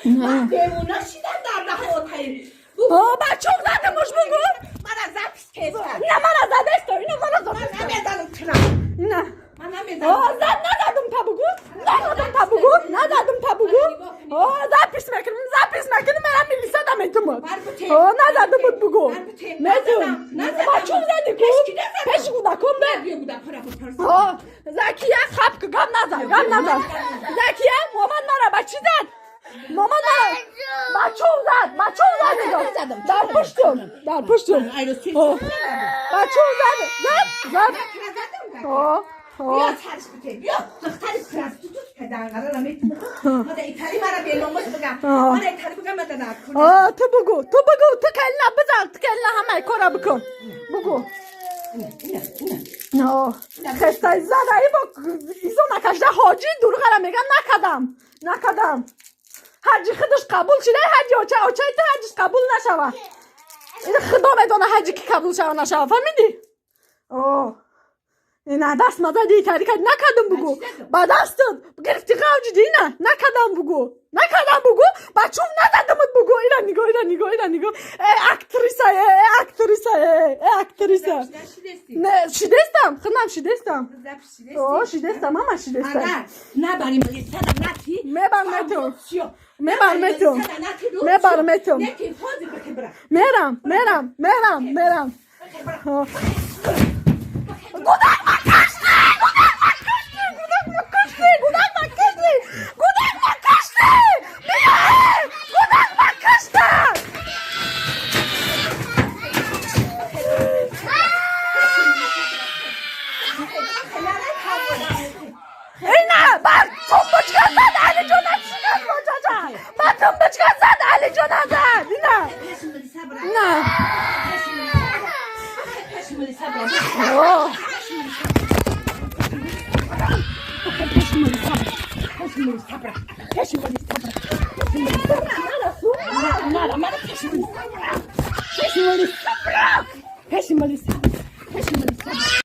Ман девона шидам дар даҳотаи. О, бачум задамуш бугу. Мара запись кеста. На мара задесто, ина мара Ман задесто. намедонам чира. На. Ман О, намедонам. зад назадум та бугу. Назадум та бугу. Назадум та бугу. О, запись мекунем, запись мекунем, мера милиса да метумад. О, назадум буд бугу. Метум. Бачум зади ку. Пеш гудаком бе. Бия гудакора бипарс. О, Закия хап гап назад, гап назад. Закия, моман мара ба чӣ зад? Моман мара бачум зад, бачум зад. Дар пуштум, дар пуштум. О, бачум зад, зад, зад. О, о. Бия сарш бите. Бия духтари проститутка данғара наметум. Мада итали мара беломош бигам. Мара итали бигам мада накун. О, ту бугу, ту бугу, ту калла бизан, ту калла ҳамаи кора бикун. Бугу. О, хестай зада, ибо изо накашда ҳоҷи дурғара мегам накадам, накадам. Ҳаҷи худаш қабул шуда, ҳаҷи оча, очаи ту ҳаҷиш қабул нашава. Ин худо медона ҳаҷи ки қабул шава нашава, фаҳмидӣ? О, ина даст мазади итари кард, накадам бугу. Ба дастат гирифти ғавҷиди ина, накадам бугу. Накадам бугу, ба чум назадамат бугу. Ина нигоҳ, ина нигоҳ, ина нигоҳ. Э, актриса, э, актриса, э, э, актриса. Не, шидестам, худам шидестам. О, шидестам, ҳама шидестам. Агар набари милисада нати. Мебар метум. Мебар метум. Мебар метум. Неки ҳозир бихебра. Мерам, мерам, мерам, мерам. Гудак ма кашти! Гудак ма кашти! Гудак ма кашти! Гудак ма кашти! Гудак ма кашти! Биё! Гудак ма кашта! Ина, бар тумбочка зад Алиҷона чӣ бочача? Бар тумбочка зад Алиҷона зад. Ина. На. О.